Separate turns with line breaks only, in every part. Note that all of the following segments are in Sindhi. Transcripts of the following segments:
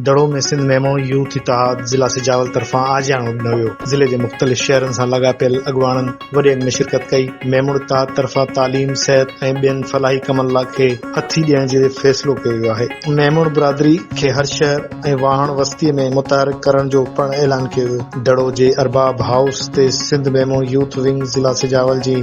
دڙو ۾ سنڌ ميمڻ يوٿ اتحاد ضلع سجاول طرفان آجياڻو ڏنو ويو. ضلعي جي مختلف شهرن سان لاڳاپيل اڳواڻن وڏي انگ ۾ شرڪت ڪئي. ميمڻ اتحاد طرفان تعليم، صحت ۽ ٻين فلاحي ڪمن کي هٿي ڏيڻ جي فيصلو ڪيو ويو آهي. ميمڻ برادري کي هر شهر ۽ واهڻ وستي ۾ متحرڪ ڪرڻ جو پڻ اعلان ڪيو ويو. دڙو جي ارباب هائوس تي سنڌ ميمڻ يوٿ ونگ ضلع سجاول جي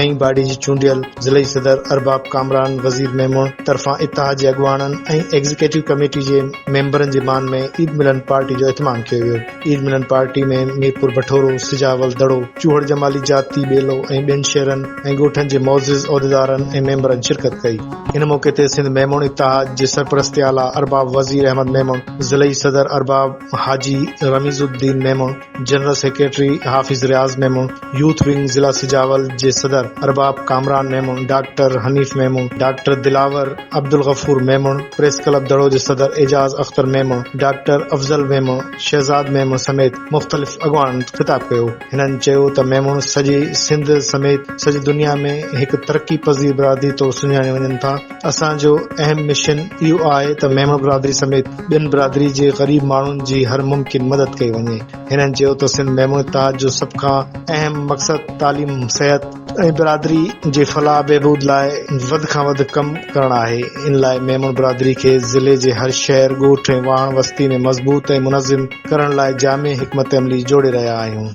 نئين باڊي جي چونڊيل ضلعي صدر ارباب ڪامران وزير ميمڻ طرفان اتحاد جي اڳواڻن ۽ ايگزيڪيٽو ڪميٽي جي ميمبرن جي مان ۾ عيد ملن پارٽي جو اهتمام ڪيو ويو. عيد ملن پارٽي ۾ ميرپور بٺورو، سجاول، دڙو، چوهڙ جمالي جاتي ٻيلو ۽ ٻين شهرن ۽ ڳوٺن جي معزز عهديدارن ۽ ميمبرن شرڪت ڪئي. ان موقعي تي سنڌ ميمڻ اتحاد جي سرپرست اعليٰ ارباب وزير احمد ميمڻ، ضلعي صدر Arbab Haji Ramiz Uddin Memon, general secretary Hafiz Riaz Memon, youth wing ضلع سجاول جي صدر Arbab Kamran Memon, doctor Hanif Memon, doctor Dilawar Abdul Ghafoor Memon, press club Daro جي صدر اعجاز اختر ميمڻ، ڊاڪٽر افضل ميمڻ، شهزاد ميمڻ سميت مختلف اڳواڻن خطاب ڪيو. هنن چيو ته ميمڻ سڄي سنڌ سميت سڄي دنيا ۾ هڪ ترقي پذير برادري طور سڃاڻيا وڃن ٿا، اسان جو اهم مشن اهو آهي ته ميمڻ برادري سميت ٻين برادري جي غريب ماڻهن جي هر ممڪن مدد ڪئي وڃي. هنن چيو ته سنڌ ميمڻ اتحاد جو سڀ کان اهم مقصد تعليم، صحت ۽ برادري جي فلاح بهبود لاء وڌ کان وڌ ڪم ڪرڻ آهي، ان لاء ميمڻ برادري کي ضلعي جي هر شهر، ڳوٺ ۽ واهڻ وستي ۾ مضبوط ۽ منظم ڪرڻ لاء جامع حڪمت عملي جوڙي رهيا آهيون.